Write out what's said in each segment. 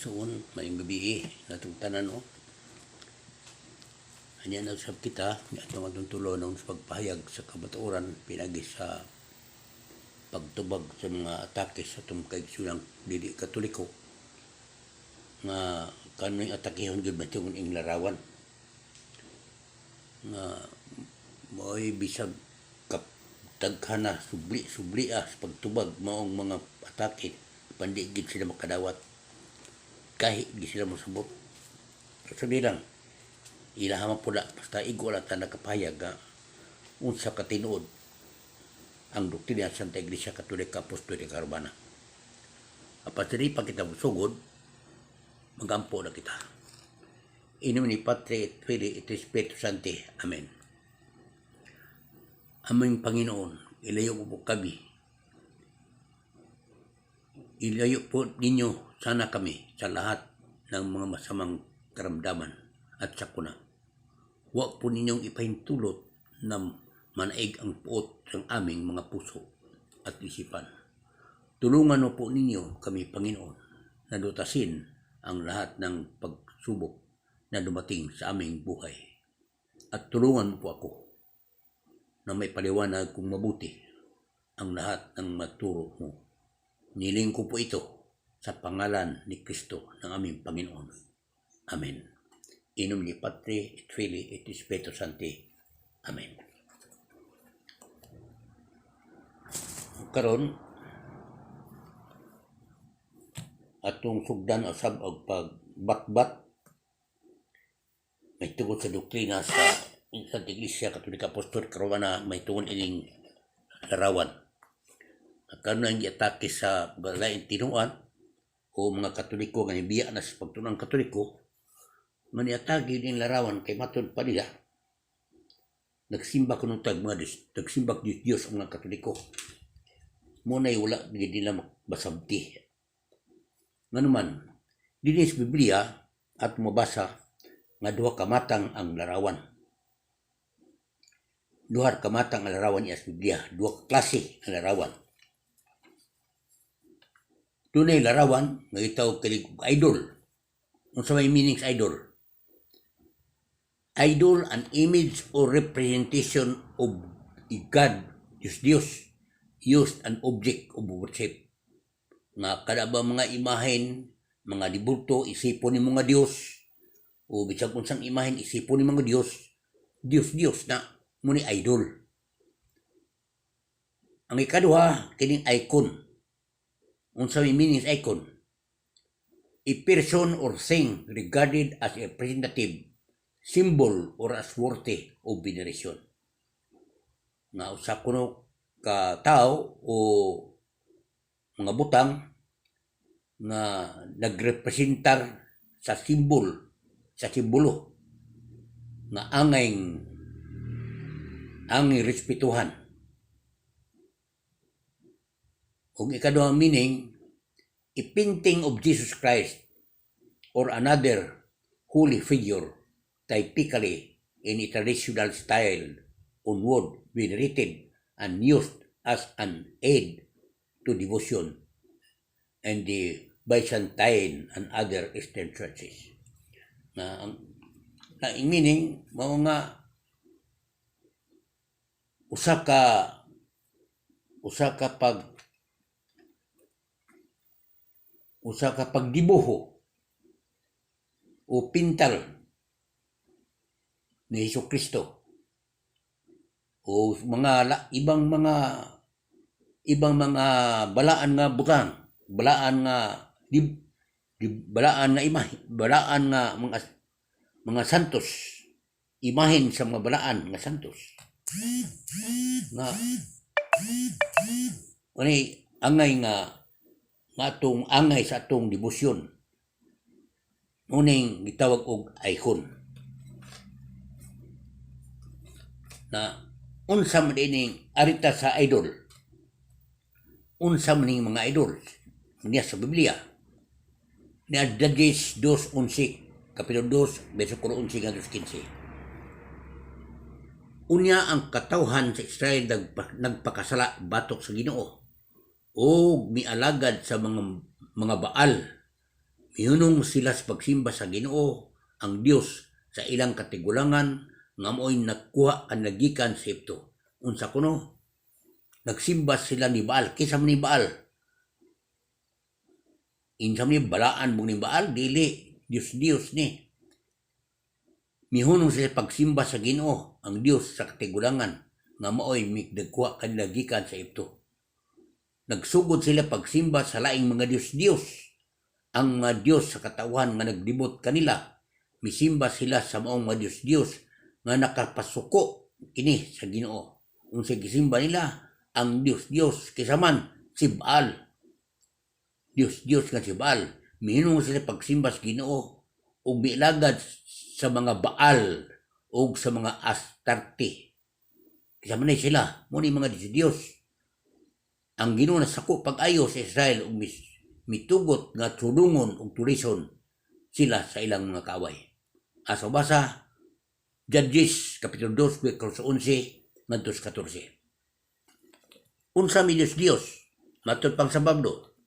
Igsoon, maayong gabii natong tanan, no. Anya na usab kita ni atong atong tulonon sa pagpahayag sa kamatuoran pinagi sa pagtubag sa mga atake sa atong kaigsoonang dili Katoliko nga kanoy atakehon gyud mahitungod ing larawan nga mao'y bisag kap daghan na subli sublia sa pagtubag maong mga atake, apan di gid sila makadawat, kahit di sila mosabot. So di lang ilaha man pud na, basta igo lang ta nakapahayag nga unsa ka tinuod ang doktrina sa Santa Iglesia Katolika Apostolika Romana. Apan sa di pa kita mosugod, magampo na kita. In nomine Patri et Filii et Spiritus Sancti. Amen. Aming Panginoon, ilayo mo po kami. Ilayo po ninyo sana kami sa lahat ng mga masamang karamdaman at sakuna. Huwag po ninyong ipahintulot na manaig ang puot ng aming mga puso at isipan. Tulungan mo po ninyo kami, Panginoon, na lutasin ang lahat ng pagsubok na dumating sa aming buhay. At tulungan mo po ako na may paliwanag kung mabuti ang lahat ng maturo mo. Niling ko po ito sa pangalan ni Kristo ng aming Panginoon. Amen. In nomine Patri et Filii et Spiritus Sancti. Amen. Karon atong sugdan usab og pagbatbat may tungod sa doktrina sa Santa Iglesia Katolika Apostolika Romana may tungod ining larawan. Karon ang giatake sa laing tinuan o mga Katoliko nga nibiya na sa pagtun-ang Katoliko nga niatake ning larawan kay matud pa nila nagsimba kuno tag mga Diyos, nagsimba Diyos Diyos ang mga Katoliko. Mo na'y wala gid nila masabti. Nganuman, dinhi sa Biblia at mabasa nga duha ka matang ang larawan. Duha ka matang ang larawan niya sa Biblia, duha ka klase ang larawan. Dunay larawan nga gitawag kini og idol. Unsa may meaning sa idol? Idol, an image or representation of a God, Diyos Diyos, used an object of worship. Nga kada ba mga imahen, mga dibulto, isipon ni mga Dios, o bisag unsang imahen isipon ni mga Dios, Dios Dios na mo ni idol. Ang ikaduha kining icon. Unsa may meaning sa icon? A person or thing regarded as a representative, symbol or as worthy of veneration. Nga usa kuno ka tao o mga butang nga nagrepresentar sa simbol, sa simbolo nga angay angay respetuhan. Ug ikaduhang meaning, a painting of Jesus Christ or another holy figure, typically in a traditional style on wood, venerated and used as an aid to devotion and the Byzantine and other Eastern churches. Na ang na ang meaning mao nga usa ka pagdibuho o pintal ni Hesus Kristo o mga ibang mga balaan nga butang, balaan nga di, di, balaan nga imahe, balaan nga mga mga santos, imahen sa mga balaan nga santos. Nga ani angay nga nga atong angay sa atong debosyon. Uning gitawag og icon. Na unsa man ining arita sa idol? Unsa man ning mga idol niya sa Biblia? Ni Judges 2:11, Kapitulo 2, versikulo 11 ngadto 15. Unya ang katawhan sa Israel nagpakasala batok sa Ginoo ug mialagad sa mga Baal Mihunong sila sa pagsimba sa Ginoo, ang Dios sa ilang katigulangan nga mao'y nagkuha kanila gikan sa Ehipto. Unsa kuno? Nagsimba sila ni Baal. Kinsa man ni Baal? Insa man ni balaan mo ni Baal? Dili. Dios Dios ni. Mihunong sila pagsimba sa Ginoo, ang Dios sa katigulangan nga mao'y nagkuha kanila gikan sa Ehipto. Nagsugod sila pagsimba sa laing mga Dios-Dios, ang mga Dios sa katawhan nga naglibot kanila. Misimba sila sa maong mga Dios-Dios nga nakapasuko kini sa Ginoo. Unsay gisimba nila? Ang Dios-Dios kinsa man? Si Baal. Dios-Dios nga si Baal. Mihunong sila pagsimba sa Ginoo ug mialagad sa mga Baal ug sa mga Astarte. Kinsa man ni sila? Mao ni mga Dios-Dios. Ang Ginoo nasako pag-ayo sa Israel ug mitugot nga tulungon ug tulison sila sa ilang mga kaaway. Asa basa Judges kapitulo 2 bersikulo 11 ngadto sa 14. Unsa mi Dios Dios? Matud pang sa Pablo.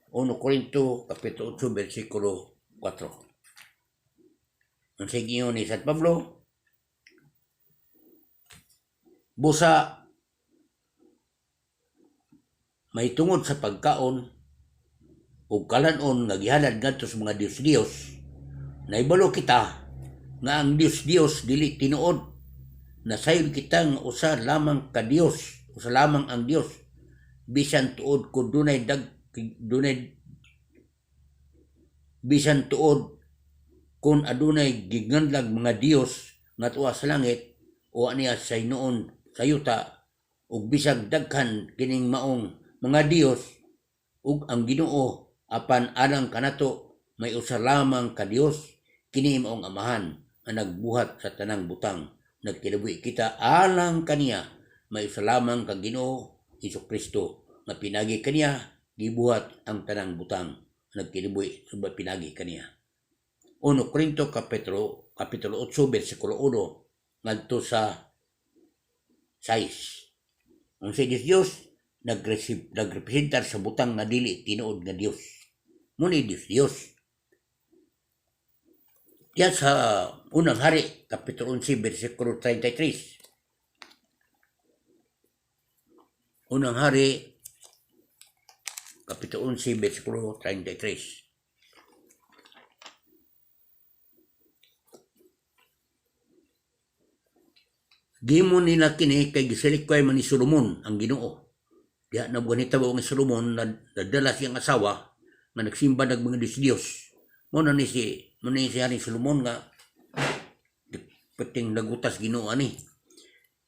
1 Corinto kapitulo 8 bersikulo 4. Unsay giingon ni San Pablo? Busa may tungod sa pagkaon ug kalan-on nga gihalad ngadto sa mga Dios-Dios, naibalo kita nga ang Dios-Dios dili tinuod. Nasayod kita nga usa lamang ka Dios, usa lamang ang Dios, bisan tuod kun dunay dag dunay bisan tuod kun adunay giganlag mga Dios nga tuwa sa langit o aniya sa hinuon sa yuta, ug bisag daghan kining maong mga Dios ug ang Ginoo, apan alang kanato may usa lamang ka Dios, kini maong Amahan nga nagbuhat sa tanang butang, nagkinabuhi kita alang kaniya. May usa lamang ka Ginoo, Hesus Kristo, nga pinagi kaniya gibuhat ang tanang butang, nagkinabuhi sumad pinagi kaniya. 1 Corinto kapitulo 8 bersikulo 1 ngadto sa 6. Unsay Dios Dios? Nagrepresentar sa butang nga dili tinuod nga Dios. Mao ni Dios Dios. Diyan sa Unang Hari, kapitulo 11, bersikulo 33. Unang Hari, kapitulo 11, bersikulo 33. Gihimo nila kini kay gisalikway man ni Solomon ang Ginoo. Diha na buwan nitabo ang Solomon na nadala siyang asawa nga nagsimba nag mga Diyos-Diyos. Mo na ni si Haring Solomon nga peting nagutas Ginoo ani.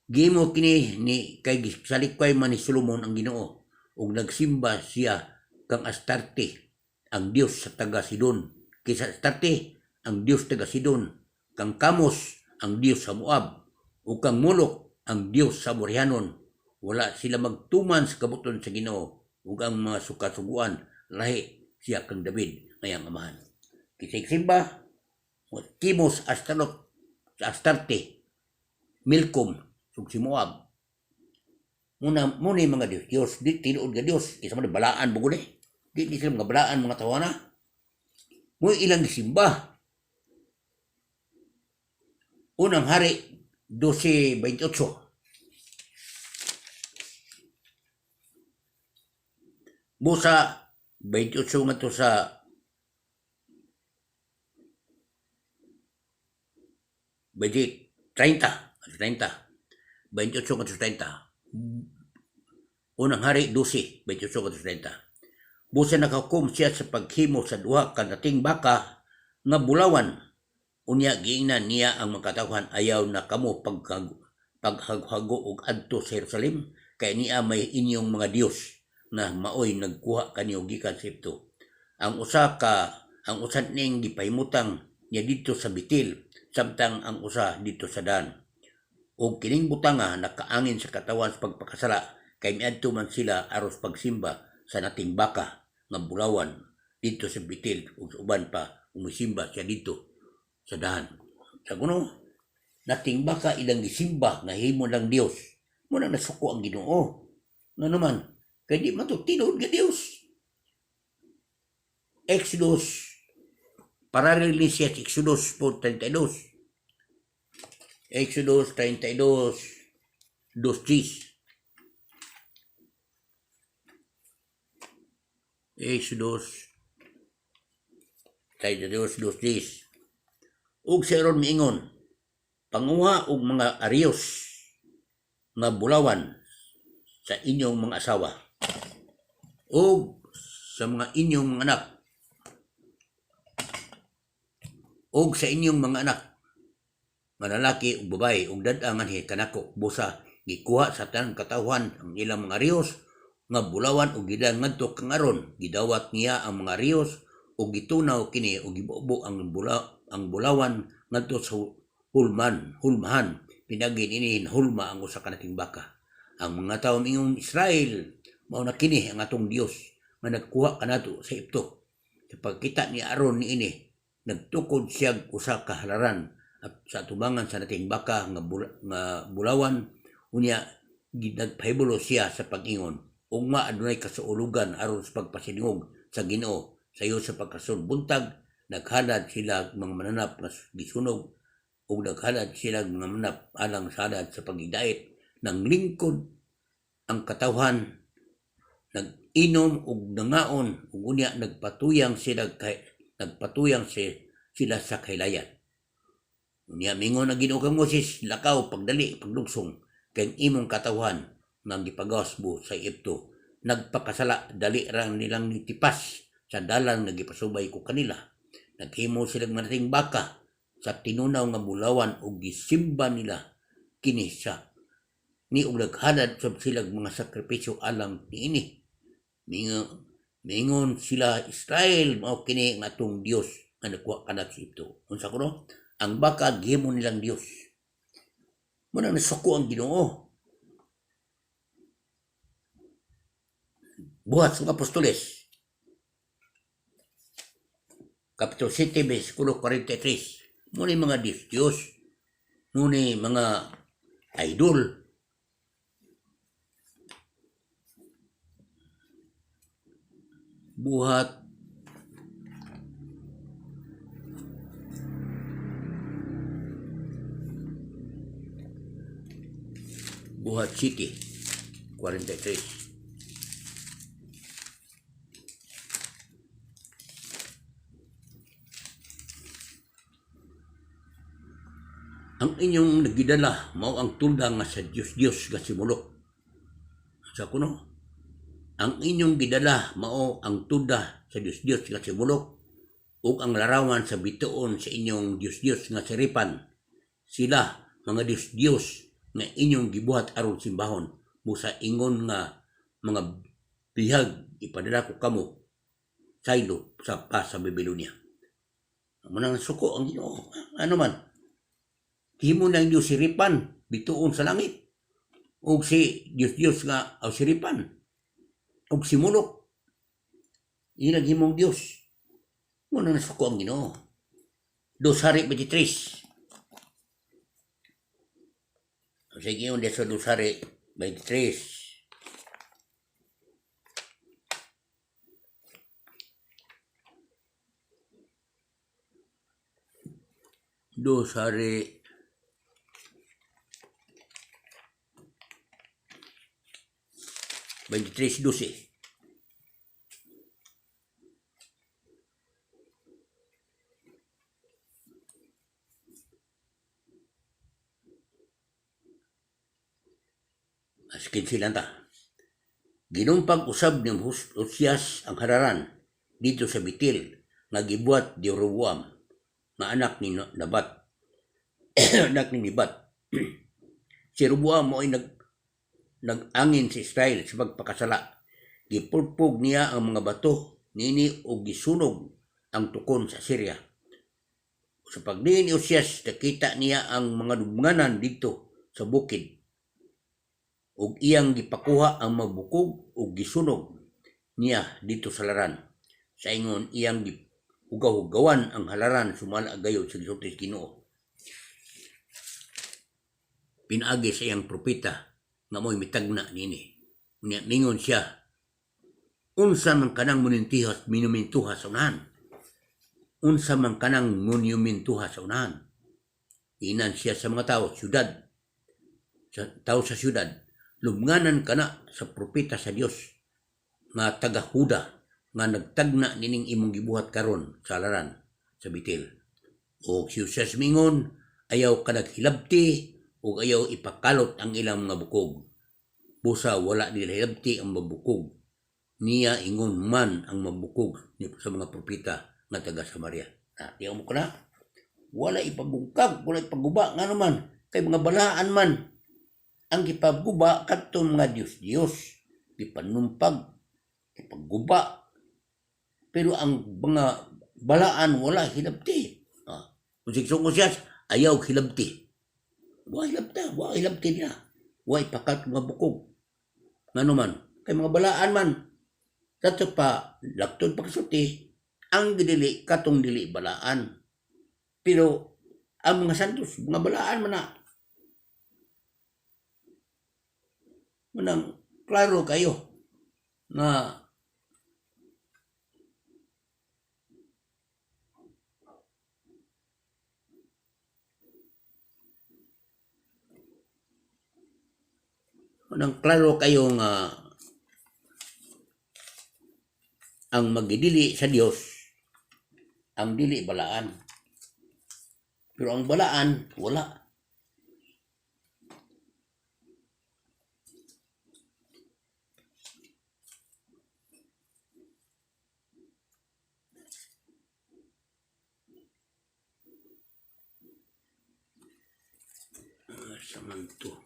Gihimo kini ni kay gisalikway man ni Solomon ang Ginoo ug nagsimba siya kang Astarte, ang Dios sa taga Sidon. Kinsa Astarte, ang Dios taga Sidon, kang Kamos, ang Dios sa Moab, ug kang Molok, ang Dios sa Amorrehanon. Wala sila magtuman sa kabubut-on sa Ginoo ug ang mga sukasuguan lahi siya kang David ngayang amahan. Kinsay simba, Kimos, Astarot, Astarte, Milcom, ug si Moab. Muna muna yung mga Dios, Dios, di tinuod nga Dios, kinsa man balaan bugod eh. Di sila mga balaan mga tawana. Mo ilang gisimba. Unang Hari 12:28. Busa 28 ngadto sa 20, 30, 30, 28 ngadto sa 30. Unang Hari 12, 28 ngadto sa 30. Busa nakahukom siya sa paghimo sa duha ka nating baka nga bulawan. Unya giingnan niya ang mga katawhan, "Ayaw na kamo paghaghago og adto sa Jerusalem, kay niya may inyong mga Dios na maoy nagkuha kaniyo gikan sa Ehipto." Ang usa ning gipahimutang niya didto sa Betel samtang ang usa didto sa Dan. Ug kining butanga nakaangin sa katawhan sa pagpakasala kay miadto man sila aros pagsimba sa nating baka nga bulawan didto sa Betel ug sa uban pa umisimba siya didto sa Dan. Sa kuno nating baka ilang gisimba nga himo lang Dios. Mao na nasuko ang Ginoo. Nga naman kay di man to tinuod nga Dios. Exodus Parallel ni siya sa Exodus po 32. Exodus 32, 2:3. Exodus 32, 2:3. Ug si Aaron miingon, "Panguha og mga ariyos nga bulawan sa inyong mga asawa ug sa mga inyong mga anak ug sa inyong mga anak nga lalaki ug babaye ug dad-a nganhi kanako." Busa gikuha sa tanang katawhan ang ilang mga ariyos nga bulawan ug gidala ngadto kang Aaron. Gidawat niya ang mga ariyos ug gitunaw kini ug gibubo ang bulawan ngadto sa hulmahan. Pinaagi niini nahulma ang usa ka nating baka. Ang mga tawo miingon, "Israel, mao na kini ang atong Dios nga nagkuha kanato sa Ehipto." Sa pagkita ni Aaron niini, nagtukod siya usa ka halaran at sa atubangan sa nating baka nga bulawan. Unya nagpahibalo siya sa pag-ingon, "Ugma adunay kasuulugan aron sa pagpasidungog sa Ginoo." Sayo sa pagkasulod buntag, naghalad sila mga mananap nga gisunog ug naghalad sila mga mananap alang sa halad sa pagidait. Nang lingkod ang katawhan, nag-inom ug nangaon, ug unya nagpatuyang sila sa kahilaya. Unya mingon ang Ginoo kang Moses, "Lakaw pagdali paglugsong kay ang imong katawhan nga gipagawas mo sa Ehipto nagpakasala. Dali ra nilang nitipas sa dalan nga gipasubay ko kanila. Naghimo sila manating baka sa tinunaw nga bulawan ug gisimba nila kini sa ni ug naghalad sab sila mga sakripisyo alang niini. Mingon sila, 'Israel, mao kini ang atong Dios nga nagkuha kanat sa Ehipto.'" Unsa kuno? Ang baka gihimo nilang Dios. Mao nang nasuko ang Ginoo. Buhat sa mga Apostoles, Kapitulo 7, versikulo 43. Mao ni mga Diyos, Diyos, mao ni mga idol. Buhat City, 43. Ang inyong nagidala mao ang tulda nga sa Dios Dios nga si Molok. Sa kuno, ang inyong gidala mao ang tulda sa Dios Dios nga si Molok ug ang larawan sa bituon sa inyong Dios Dios nga si Repan. Sila mga Dios Dios nga inyong gibuhat aron simbahon. Busa ingon nga mga bihag ipadala ko kamo saylo sa pa sa Babylonia. Mao nang suko ang Ginoo. Ano man? Himo ng Dios si Repan, bituon sa langit. Og si Dios Dios nga aw si Repan. Og si Molok. Ilang himong Dios. Mao nang nasuko ang Ginoo. Dos Hari 23. Sige, yung sa Dos Hari 23. Dos Hari 23:12. Askin sila ta. Ginumpag usab ni Osias ang hararan dito sa Betel nga gibuhat ni Jeroboam nga anak ni Nabat. Anak ni Nebat. Si Jeroboam mo'y nag-angin sa Israel sa pagpakasala. Gipulpog niya ang mga bato nini og gisunog ang tukon sa Syria. Sa pagdiin ni Osias, nakita niya ang mga dugmanan dito sa bukid ug iyang gipakuha ang mga bukog ug gisunog niya dito sa laran. Sa ingon iyang hugaw-hugawan ang halaran sumala gayod sa gisulti sa Ginoo pinaagi sa iyang propeta nga mo'y mitagna niini. Unya mingon siya, "Unsa man kanang monumento sa unahan?" Unsa man kanang monumentuha sa unahan? Inan siya sa mga tao, syudad, sa tao sa syudad, lubnganan kana sa propeta sa Dios nga taga Huda nga nagtagna nining imong gibuhat karon sa halaran sa Betel. O si Josias mingon, ayaw ka naghilabti ug ayaw ipakalot ang ilang mga bukog. Busa wala nila hilabti ang mabukog. Niya ingon man ang mabukog sa mga propeta nga taga Samaria. Na, diyan mo ko na. Wala ipabungkag, wala ipaguba, nga naman, kay mga balaan man. Ang gipaguba kadtong mga Dios-Dios, gipanumpag, ipagguba. Pero ang mga balaan wala hilabti. Ah, kung sigsong ko siya, ayaw hilabti. Wa hilabta, wa hilabti niya. Wa ipakat mga bukog. Ngano man, kay mga balaan man. Kato pa, laktod pa kasulti, ang gidili katong dili balaan. Pero ang mga santos, mga balaan man na. Manang klaro kayo nga manang klaro kayo nga ang magidili sa Dios ang dili balaan. Pero ang balaan wala. Sa man to.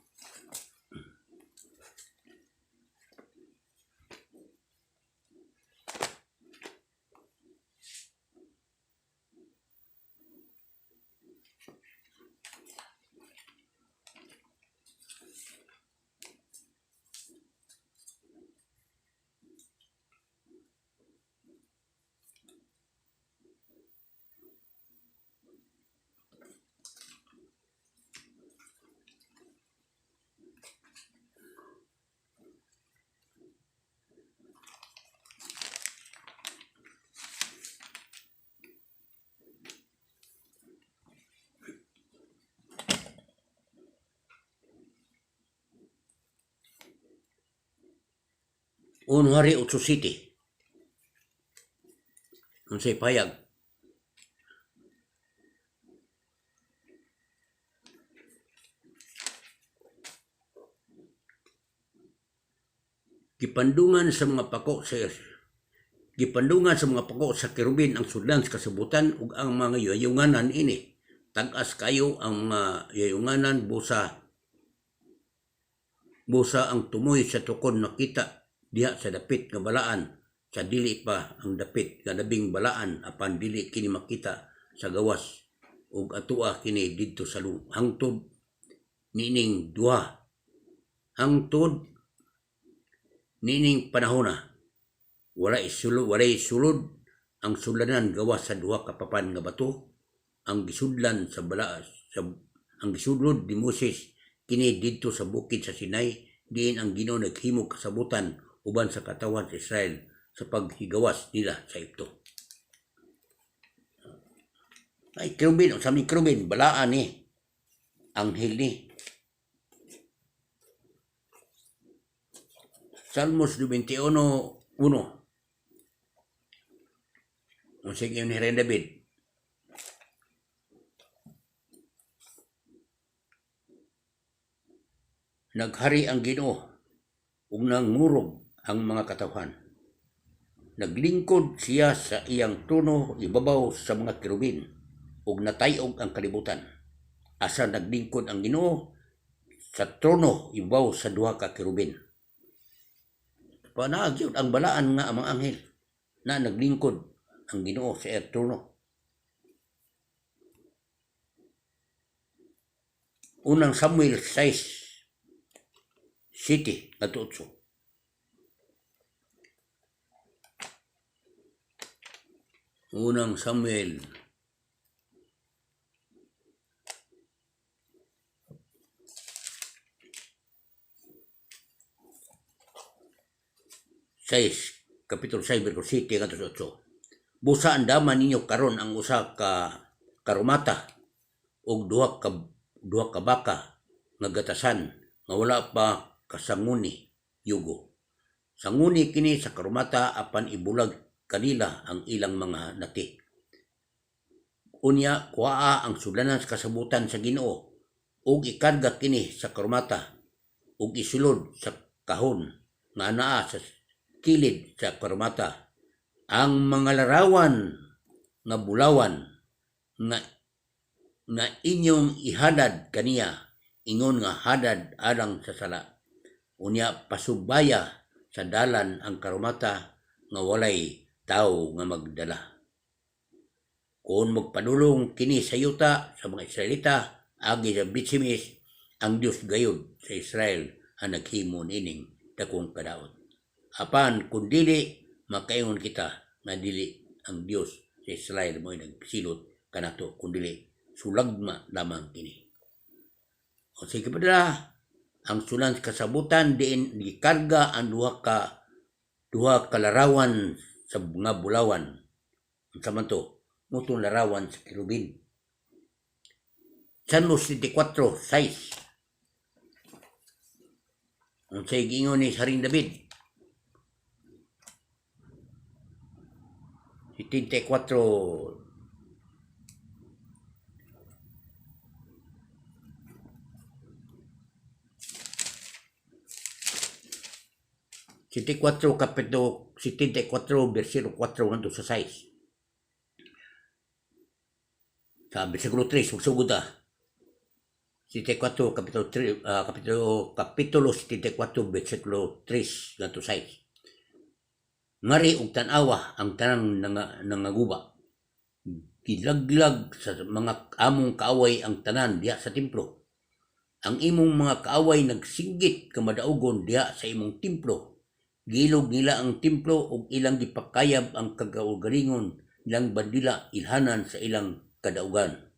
Uno Hari 8 City. Unsay payag? Gipandungan sa mga pako sa Gipandungan sa mga pako sa kerubin ang sudlan sa kasibutan ug ang mga yayunganan ini. Tag-as kayo ang mga yayunganan, busa busa ang tumoy sa tukon nakita diha sa dapit nga balaan sa dili pa ang dapit nga labing balaan, apan dili kini makita sa gawas ug atoa kini didto sa hangtod niining duha, hangtod niining panahona. Walay sulod ang sudlanan gawas sa duha ka papan nga bato ang gisudlan sa bala sa ang gisulod ni Moses kini didto sa bukid sa Sinai, diin ang Ginoo naghimo kasabutan uban sa katawhan sa Israel sa paghigawas nila sa Ehipto. Ay, kerubin, unsa may kerubin, balaan ni anghel ni. Salmos 91:1. Unsay ingon ni Rey David? Naghari ang Ginoo ug nangurog ang mga katawhan. Naglingkod siya sa iyang trono ibabaw sa mga kerubin ug natay-og ang kalibutan. Asa naglingkod ang Ginoo sa trono ibabaw sa duha ka kerubin. Panaag yun ang balaan nga ang mga anghel na naglingkod ang Ginoo sa iyang trono. Unang Samuel 6:7 ngadto 8. Unang Samuel 6, Kapitulo 6, verso 7 ngadto 8. Busa andama ninyo karon ang usa ka karumata ug duha ka baka nga gatasan nga wala pa kasanguni yugo. Sanguni kini sa karumata apan ibulag kanila ang ilang mga nati. Unya kuhaa ang sudlanan sa kasabutan sa Ginoo ug ikarga kini sa karumata ug isulod sa kahon nga anaa sa kilid sa karumata. Ang mga larawan nga bulawan nga inyong ihalad kaniya ingon nga halad alang sa sala. Unya pasubaya sa dalan ang karumata nga walay tawo nga magdala. Kung magpadulong kini sa yuta sa mga Israelita agi sa Betshemesh, ang Dios gayud sa Israel ang naghimo niining dakong kadaot. Apan kung dili, makaingon kita nga dili ang Dios sa Israel mo'y nagsilot kanato, kun dili sulagma lamang kini. O sige pa, ang sulan sa kasabutan diin gikarga ang duha ka larawan sa nga bulawan. Unsa man to? Mao tong larawan sa kerubin. Salmos 74:6. Unsay giingon ni Haring David? 74. 74, kapitulo 74, versikulo 4 ngadto sa 6. Sa versikulo 3, magsugod ta. 74 kapitulo 3, kapitulo 74, versikulo 3 ngadto 6. Ngari og tan-awa ang tanang nangaguba. Gilaglag sa mga among kaaway ang tanan diha sa templo. Ang imong mga kaaway nagsinggit kamadaugon diha sa imong templo. Giilog nila ang templo ug ilang gipakayab ang kagaugalingon nilang bandila ilhanan sa ilang kadaugan.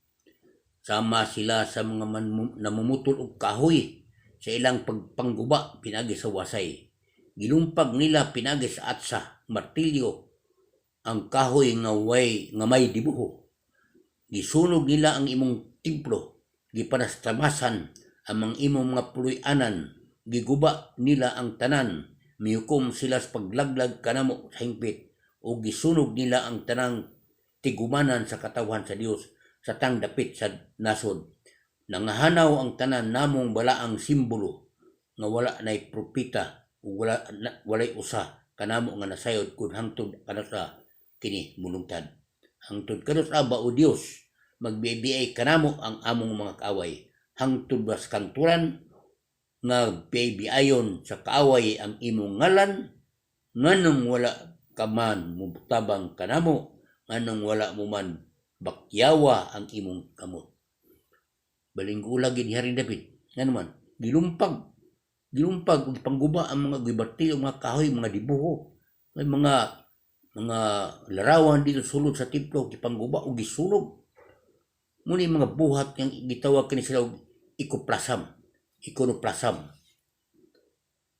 Sama sila sa mga namumutol og kahoy sa ilang pagpangguba pinaagi sa wasay. Gilumpag nila pinaagi sa atsa, martilyo, ang kahoy nga way nga may dibuho. Gisunog nila ang imong templo, gipanastamasan ang mga imong mga puloy-anan, giguba nila ang tanan, mihukom sila sa paglaglag kanamo sa hingpit, ug gisunog nila ang tanang tigumanan sa katawhan sa Dios sa tang dapit sa nasod. Nangahanaw ang tanan namong balaang simbolo nga wala nay propeta ug wala na, walay usa kanamo nga nasayod kun hangtod kanus-a kini mulungtad. Hangtod kanus-a ba, O Dios, magbibiay kanamo ang among mga kaaway? Hangtod ba sa kanturan nga biayon sa kaaway ang imong ngalan? Nganong wala ka man motabang kanamo? Nganong wala mo man bakyawa ang imong kamot? Balinggo lagi ni Haring David. Ngano man gilumpag ug pangguba ang mga gibartilyo, mga kahoy, mga dibuho, may mga larawan dito sulod sa templo, gipangguba ug gisunog. Muni mga buhat yang gitawag kini sila og ikoplasam, iconoplasm.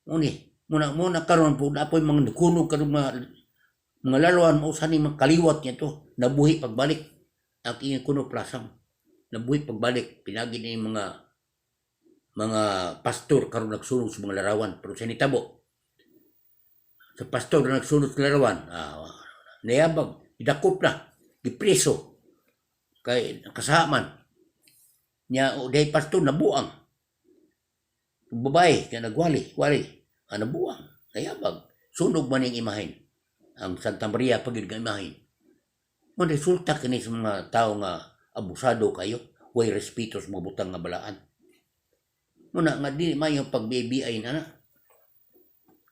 Muni muna karon po na apoy mga nikunog karon mga larawan mo sa ni mga kaliwat niya to nabuhi pagbalik ang iconoplasm, nabuhi pagbalik pinagi ni mga pastor karon nagsunog sa mga larawan. Pero sa nitabo sa pastor na nagsunog sa larawan, nayabag, idakop na, gipreso kay kasahaman niya. O dahil pastor nabuang babae kaya nagwali wali, nabuang, nayabag, sunog man yung imahen, ang Santa Maria pagid nga imahen. Mo resulta kini sa mga tao nga abusado kayo, way respeto sa mga butang nga balaan. Muna nga dili mayo pagbibiay na na.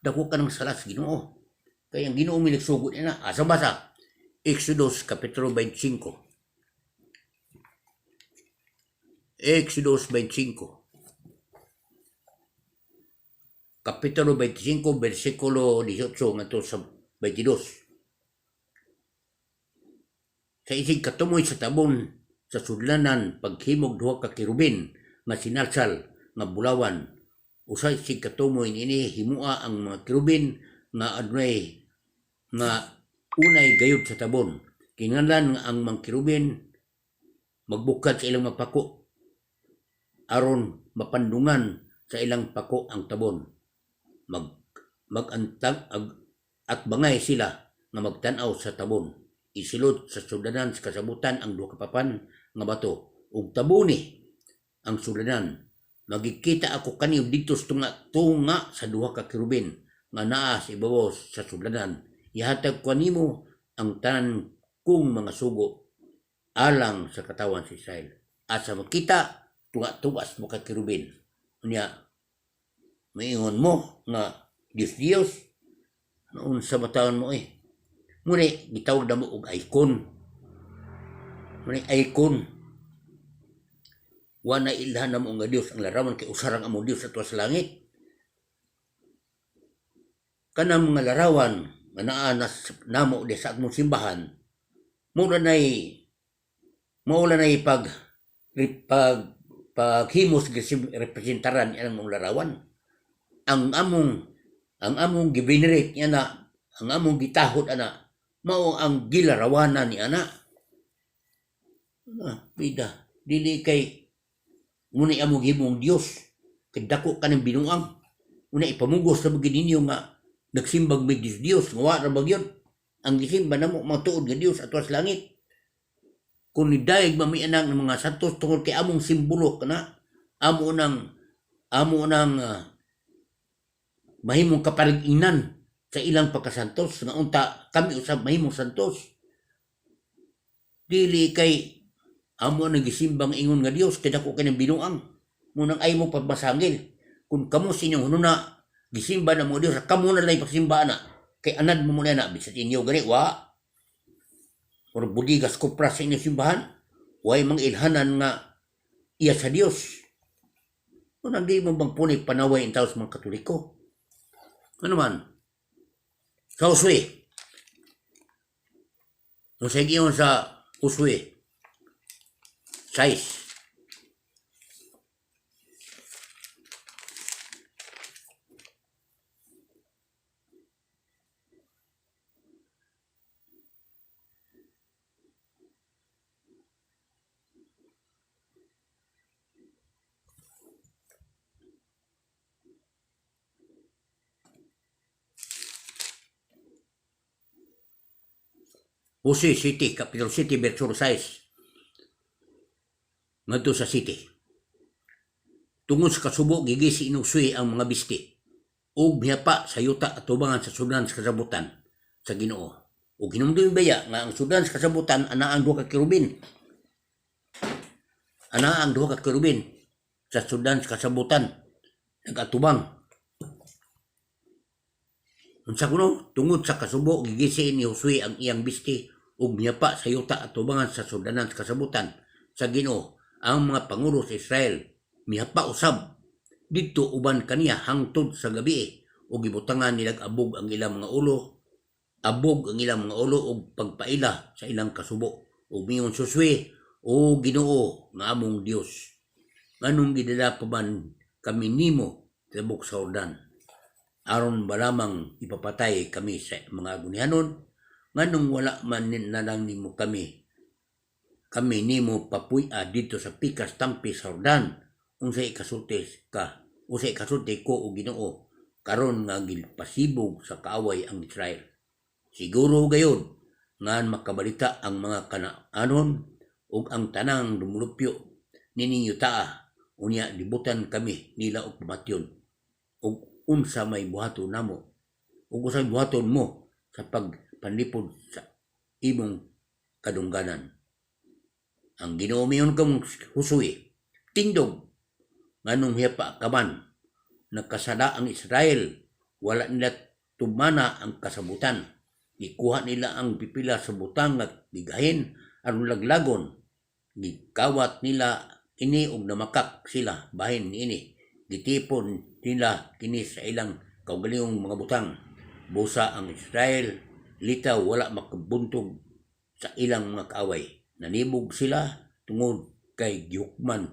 Dako ka ng sala sa Ginoo. Kaya ang Ginoo may nagsugod na. Asa basa? Exodus kapitulo 25. Exodus 25. Kapitulo 25, versikulo 18 ngadto sa 22. Sa isig katumoy sa tabon sa sudlanan paghimog duha ka kerubin nga sinalsal nga bulawan. Usa isig katumoy niini himua ang mga kerubin nga adunay nga Unay gayud sa tabon. Kinahanglan nga ang mga kerubin magbukad sa ilang mga pako aron mapandungan sa ilang pako ang tabon. Mag-antang at bangay sila nga magtan-aw sa tabon. Isulod sa suldanan sa kasabutan ang duha ka papan nga bato ug tabuni ang suldanan. Magikita ako kaniyo didto sa tunga-tunga sa duha ka kerubin nga naa sa ibabaw sa suldanan. Ihatag ko nimo ang tanan kong mga sugo alang sa katawan sa Israel. Asa makita tunga-tunga sa mga kerubin. Unya maingon mo nga Dios Dios noon sa bataon mo eh. Muna gitawag na mo og icon. Muna icon. Wa na ilhan na mo nga Dios ang larawan kay usarang among Dios ato sa langit. Kanang mga larawan nga naa namo di sa among simbahan, mao na pag pag paghimos representaran ang mga larawan. Ang among givenerate niya na, ang among gitahod ana, mao ang gilarawanan ni ana. Ah, bida, dili kay muna among himong Dios kay dako ka ng binuang. Una ipamugos sa mga ninyo nga nagsimbag may Dios Dios nga wa ra ba gyud. Ang gisimba namo mga tuod nga Dios ato sa langit. Kung nidayeg mami anang ng mga santos tungod kay among simbolo kana, amo nang mahimong kaparig-inan sa ilang pagkasantos nga unta kami usab mahimong santos. Dili kay amo nang gisimbang ingon nga Dios kay dako kay ng binuang. Munang ay mo pagmasangil. Kung kamo sa inyong hununa gisimba na mo Dios, kamo na lang ipagsimba na. Kay anad mo muna na bisan inyo gani wa. Or budigas kopra sa inyong simbahan, way mga ilhanan nga iya sa Dios. Kung di mo bang punay panaway in tao sa mga Katoliko? Ano man? Sa Josue. Kung sa iyon sa Josue, 6. Jose City, Capital City, verso 6. Ngadto sa city. Tungod sa kasubo, gigisi inusui ang mga bisti ug mihapa sa yuta at tubangan sa sudan sa kasabutan sa Ginoo. Ug hinumdumi baya nga ang sudan sa kasabutan ana ang duha ka kerubin. Ana ang duha ka kerubin sa sudan sa kasabutan nagatubang. Unsa kuno tungod sa kasubo gigisi ni Josue ang iyang bisti ug mihapa sa yuta at tubangan sa sudanan sa kasabutan sa Ginoo. Ang mga pangulo sa Israel mihapa usab didto uban kaniya hangtod sa gabi ug gibutangan nilag abog ang ilang mga ulo, abog ang ilang mga ulo ug pagpaila sa ilang kasubo. Ug miingon si Josue, o Ginoo nga among Dios, nganong gidala pa man kami nimo tabok sa Jordan? Aron ba lamang ipapatay kami sa mga agunihanon? Nganong wala man na lang nimo kami nimo papuy-a didto sa pikas tampi sa Jordan? Unsay ikasulti ka? Unsay ikasulti ko o Ginoo karon nga gipasibog sa kaaway ang Israel? Siguro gayud nga makabalita ang mga Kanaanon ug ang tanang dumulupyo nining yutaa, unya libutan kami nila og pamatyon. Ug unsa may buhaton namo ug unsay buhaton mo sa pagpanlipod sa imong kadungganan? Ang Ginoo miingon kang Josue, tindog, nganong hiyapa ka man? Nakasala ang Israel, wala nila tumana ang kasabutan. Gikuha nila ang pipila sa butang nga gigahin aron laglagon. Gikawat nila ini ug namakak sila bahin niini. Gitipon nila kini sa ilang kaugalingong mga butang. Busa ang Israel litaw wala makabuntog sa ilang mga kaaway. Nanibog sila tungod kay gihukman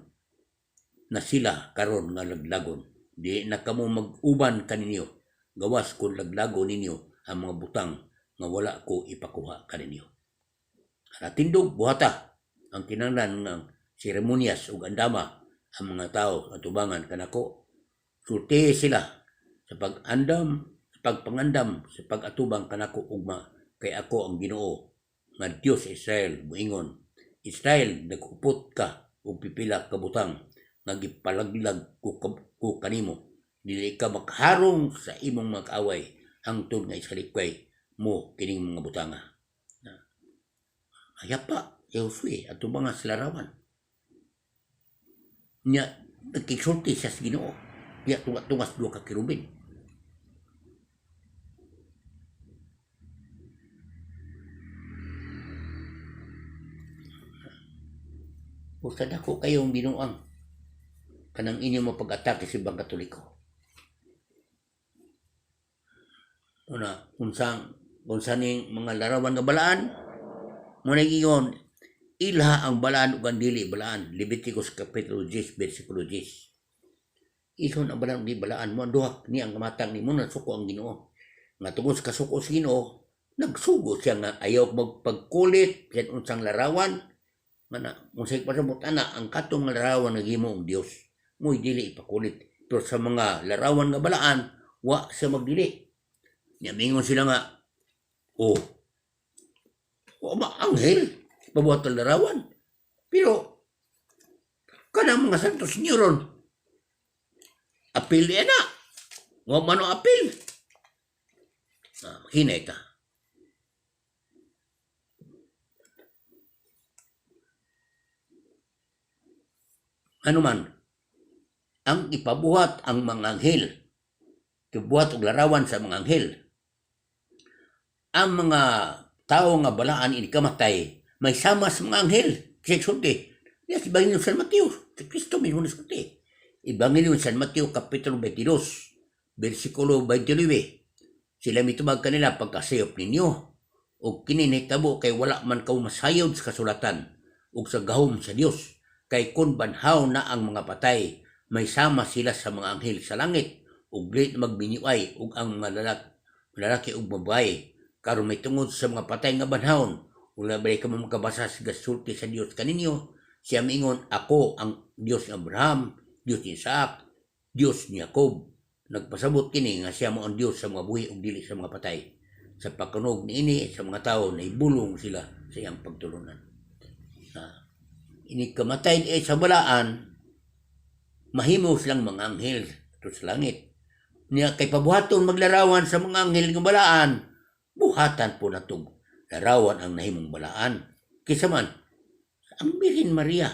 na sila karon nga laglagon. Di na kamo mag-uban kaninyo gawas kung laglagon ninyo ang mga butang nga wala ko ipakuha kaninyo. Natindog buhata ang kinahanglan ng seremonyas ug andama ang mga tao atubangan kanako. Sultihi sila sa pag-andam, sa pagpangandam, sa pag-atubang kanako ugma, kay ako ang Ginoo nga Dios sa Israel moingon, Israel, naghupot ka og pipila ka butang nga gipalaglag ko kanimo. Dili ka makaharong sa imong mga kaaway hangtod nga isalikway mo kining mga butanga. Ayapa, Josue, atubangan sa larawan. Nya, nagkisulti siya sa Ginoo. Nya, tunga-tungas duha ka kerubin. Usa dako kayong binuang kanang inyong mapag-atake sa ibang Katoliko. Una, unsang unsa ning mga larawan nga balaan, mo na giingon ilha ang balaan ug ang dili balaan. Leviticus kapitulo 10 bersikulo 10. Ilhon ang balaan ug dili balaan mo ang duha ni ang kamatang ni mo nasuko ang Ginoo. Nga tungod sa kasuko sa Ginoo, nagsugo siya nga ayaw magpagkulit bisan unsang larawan nga na unsay pasabot ana ang katong larawan nga gihimo og Dios mo'y dili ipakulit, pero sa mga larawan nga balaan wa siya magdili. Nya mingon sila nga oh wa ma anghel pabuhat ang larawan, pero kanang mga santos niyo ron apil di ana wa man o apil. Hinay ta. Ano man ang ipabuhat ang mga anghel, ibuhat og larawan sa mga anghel, ang mga tao nga balaan ini kamatay may sama sa mga anghel. Kasi sulti yes, Ebanghelyo San Mateo, si Kristo mismo nagsulti. Ebanghelyo San Mateo kapitulo 22 bersikulo 29, sila mitubag kanila, pagkasayop ninyo og kini nahitabo kay wala man kaw masayod sa kasulatan ug sa gahom sa Dios, kay kun banhaw na ang mga patay may sama sila sa mga anghel sa langit, ug dili magbinyuay ug ang mga lalaki ug babae karon may tungod sa mga patay nga banhawon. Wala ba ka makabasa sa gasulti sa Dios kaninyo? Siya miingon, ako ang Dios ni Abraham, Dios ni Isaac, Dios ni Jacob. Nagpasabot kini nga siya mo ang Dios sa mga buhi ug dili sa mga patay. Sa pagkunog niini sa mga tao, naibulong sila sa iyang pagtulunan. Ini kamatay ay sa balaan, mahimo silang mga anghel sa langit. Niya kay pabuhaton maglarawan sa mga anghel nga balaan, buhatan po natong larawan ang nahimong balaan. Kisa man, ang Birhen Maria,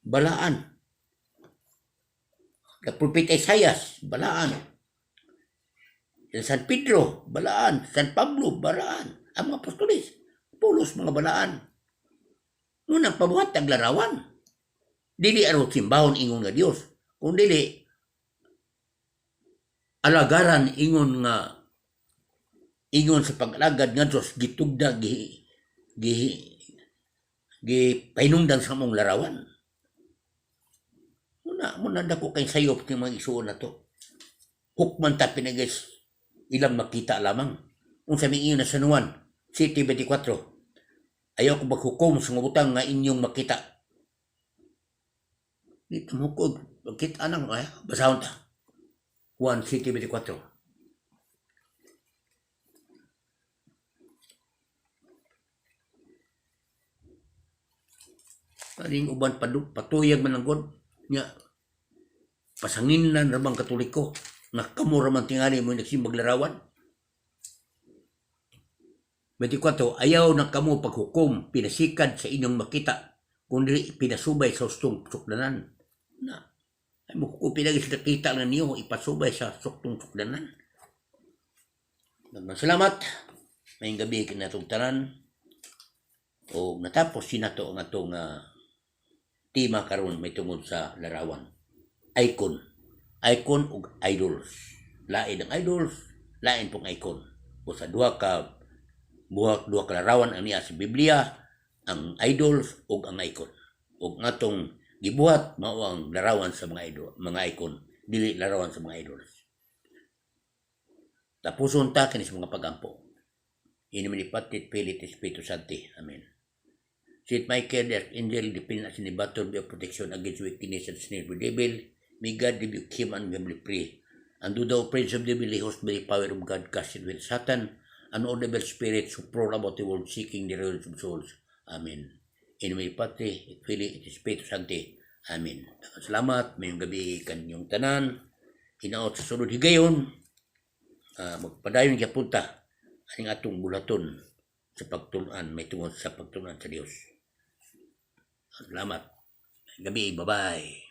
balaan. The Prophet Isaias, balaan. San Pedro, balaan. San Pablo, balaan. Ang mga apostoles, pulos mga balaan. Ngunang pabuhat ang larawan. Dili aron simbahon ingon nga Dios, kung dili alagaran ingon nga ingon sa pag-alagad nga Dios gitugda gi gi gi pahinungdan sa among larawan. Muna muna dako kay sayop ng mga isuon na to. Hukman ta pinagis ilang makita lamang. Unsa may ingon na San Juan 7:24, ayaw ko maghukom sa mga butang nga inyong makita. Dito mo ko makita nang ay basahon ta. Juan 7:24. Aning uban patuyag man ang God nya pasanginlan ra bang Katoliko nga kamo ra man tingali mo nagsimbag larawan. 24, ayaw na kamo paghukom pinasikad sa inyong makita kundi pinasubay sa hustong sukdanan. Na ay mo hukom pinagi sa nakita na niyo ipasubay sa suktong sukdanan. Salamat. Mayong gabi kinatong tanan. O natapos sinato ang atong tema karon may tungod sa larawan. Icon. Icon ug idols. Lain ang idols, lain pong icon. O sa duha ka buhak duha ka larawan ang niya sa Biblia, ang idols ug ang icon. Ug ngatong gibuhat mao ang larawan sa mga idol, mga icon, dili larawan sa mga idols. Tapuson ta kini sa mga pagampo. In nomine Patris, Filii, et Spiritus Sancti. Amen. Saint Michael, the Archangel, defend us in the battle, be our protection against wickedness and snare of the devil. May God rebuke him, and we humbly pray. And do thou, Prince of the heavenly host, by the power of God, cast into hell Satan and all evil spirits who prowl about the world seeking the ruin of souls. Amen. In nomine Patris, et Filii, et Spiritus Sancti. Amen. Salamat, maayong gabii kaninyong tanan. Hinaot sa sulod higayon, magpadayon gyapon ta ang atong bulaton sa pagtulunan, may tungod sa pagtulunan sa Dios. Salamat. Gabii, bye-bye.